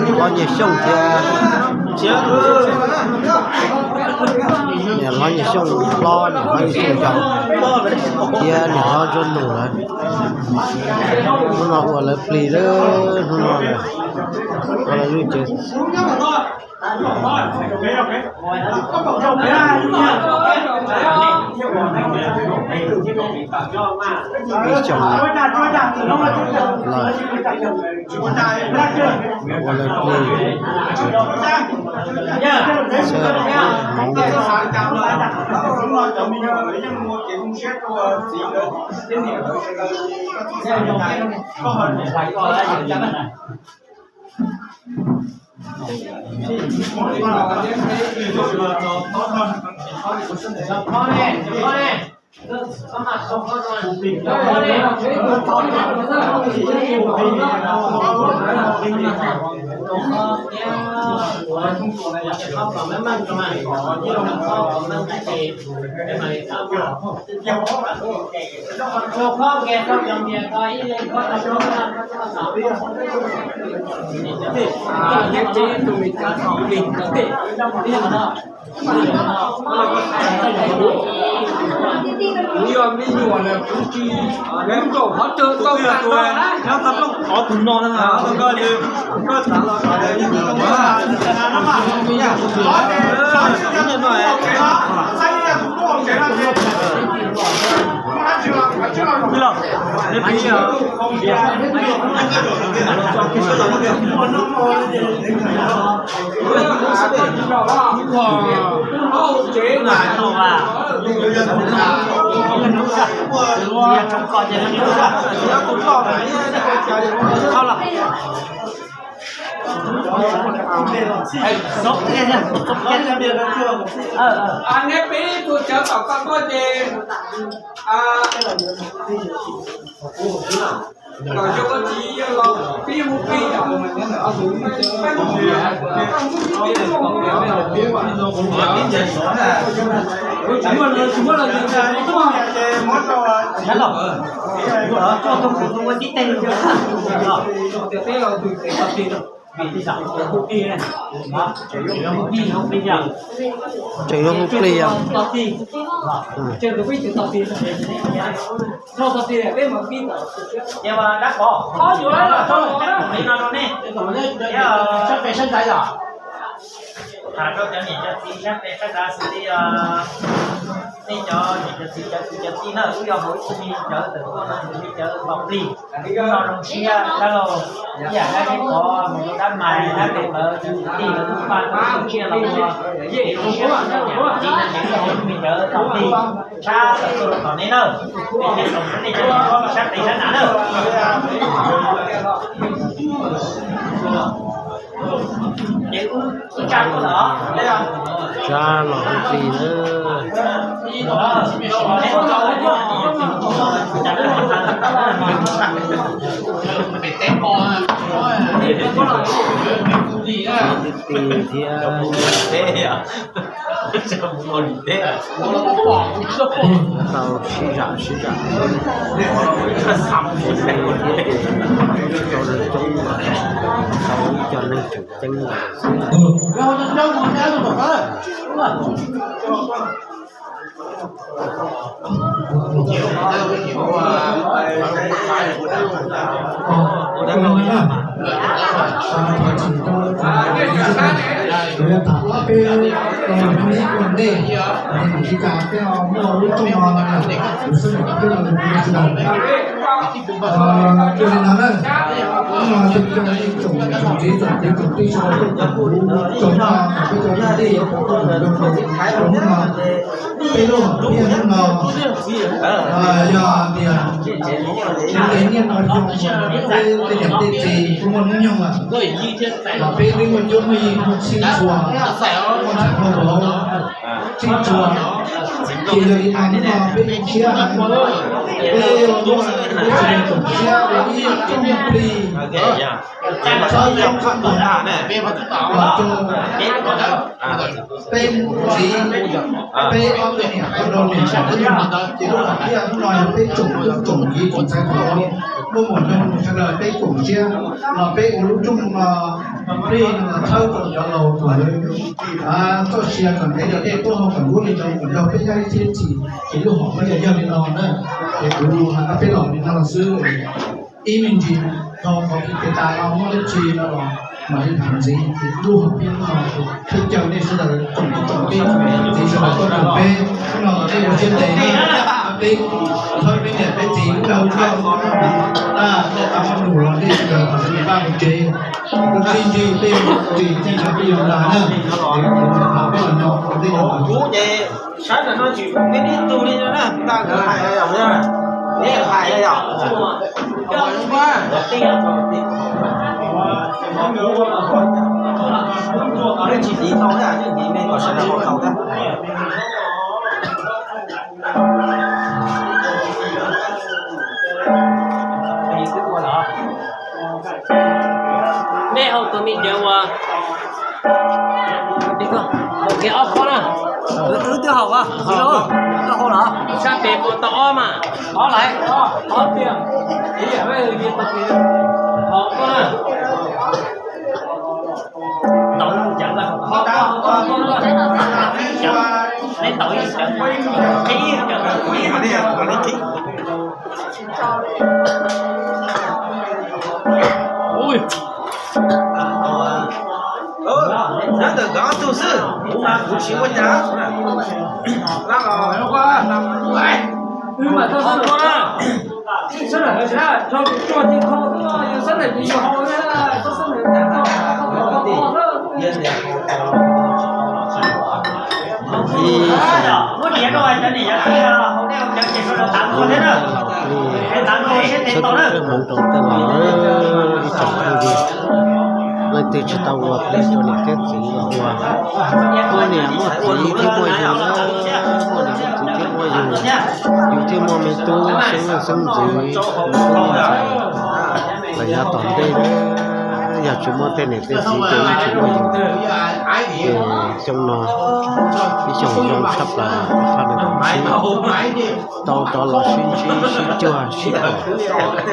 Hlob Nyiaj Xyooj thiab niam hlob Nyiaj Xyooj hlob, niam hlob Nyiaj Xyooj yau, thiab niam hlob Ntsuab Nus lawm. Hnub no ua lawv plig lawm, hnub no ua lawv lub tsev. Ib xyoos lawm, ua lawv plig, sawv daws hmoov. Kuv yog me nyuam lawm kuv tsis, kuv kom qhov twg tau tas no, nyob tau plooj qhov tus no na, koj tas los Neb pib tus cawv tom ko tuaj ces kom yog koj txiv los pib mus plig. Tseem yuav hu plig yog. Tham rau cov niam cov txiv sab pem sab nrad xws li nej cov niam cov txiv cov kwv cov tij na, wb yog hauv ib tug me cawv tawm tuaj no, tus me cawv tos plig. Wb no zoo siab dab laug, ib yam dab tsi pov mus rau dab mais dab pem lawv cov kwv tij lawv kuj npaj tau tsiaj los ua, ces zoo siab rau cov niam cov txiv no ces wb yog hauv ib tug me cawv tos plig sab tawm tuaj rau tom nej na. Ces nej tos nej cov niam sab pem sab nrad na. Ces wb tsa tuaj lawm. Tsa los hu plig na. Plig thiab. Tau sib zam sib zam, tau neeg coob, tau ib co neeg tseem ceeb lawm. Kuv yuav tham ob peb lo lus thiab ua ntej, es mus tsis tas peb ho muaj lub rooj no, kuv xub peb lo lus sawv daws. Yog li no na, hnub no caw caw nej tsoom tsoom txiv tsoom kwv tsoom tij sawv daws tuaj koom kuv tsoom no kom peb cov kwv tij tau koom rau rau hnub no. Peb lub hom phiaj hnub no yog tias ntev niaj no xyoo peb tej niam tej txiv kuj muaj hnub nyoog lawm, los peb twb muaj cuab muaj yig muaj sib tshua, muaj ntshav muaj vauv sib tshua. Ces yog li no hnub no peb zoo siab heev, peb muaj peb tsis tsoom siab ua ib rooj plig, txhawb coob txhawb ntau los rau peb txiv, peb ob tug niam tau rau niam txiv tub, ces lub hom phiaj hnub no yog peb tsoom tub tsoom kiv tsoom ntxhais tsoom muaj muam nyoog sawv daws peb koom siab los peb ua lub rooj no plig no los txhawb rau cov laus kom lawv txoj sia kom ntev, yog dej tuaj hau kom ntub li no kom nrog peb nyob ib txhia txhis, ces lub hom phiaj yog li no na. Ces kuv hais rau peb los li no xwb. Ib me ntsis dhau qhov kev tas no muaj dab tsi no los mam li tham ntxiv. Ces lub hom phiaj no thiaj caw nej sawv daws tsoom tub tsoom tij tsoom niam tsoom txiv sawv daws tuaj koom peb hnub no los nej ua siab ntev na, peb thawb peb niam peb txiv ua ntej, nej tau muaj nus los nej sawv daws mam li npaj mus tsev, kuv tsis ntsis tej ris txij no peb yuav npaj na, es kuv tham peb los no ua ntej no. Sab ntawm no tsis pom peb ib tug li no na, tag nkawd hais yom, neb hais yom. Nej tsis tiv tau thiab, nej tiv me kom sawv daws tau thiab. Nej haus tus me cawv uas haus kiag ob khob na. Wb twb haus, koj haus los? Sab tes puas tau ob mas? Ob laiv, ob tiag. Haus koj na. Tau ib cawv, neb tau ib cawv, qhib ib cawv, qhib. Nyob ntawm nkawd ob tug xwb, kuv mas kuv tsis ua cas. Lab los. Ib xyoo, ib tsoom phooj ywg, leej twg tsis tau ua plig rau niam thiab txiv los ua. Muaj niam muaj txiv thiab muaj yug na, muaj niam muaj txiv thiab muaj yug, yus thiaj muaj me tub xeeb leej xeeb ntxwv, me tub me ntxhais. Los yav tom ntej, yog tsis muaj tej niam tej txiv ces yeej tsis muaj yus. Ces xyoo no ib xyoo zoo tshaj plaws, ob phav nees nkaum tsib, tau rov los sib ntsib sib cuag sib pom,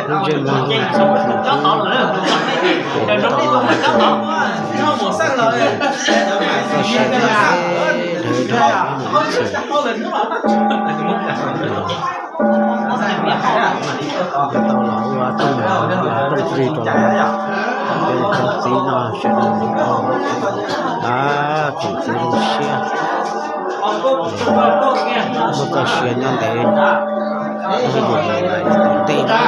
lub ntsej muag zoo txhua txhua tub, ces tau los ua txoj sia ntev ntev dhawv dhawv mus ib txhis. Tau los ua rooj, rooj plig rau lawv, ces cov txiv no sawv daws tau, tsoom txiv zoo siab, muaj txoj sia nyob ntev, yus mus lawm yav tom ntej na.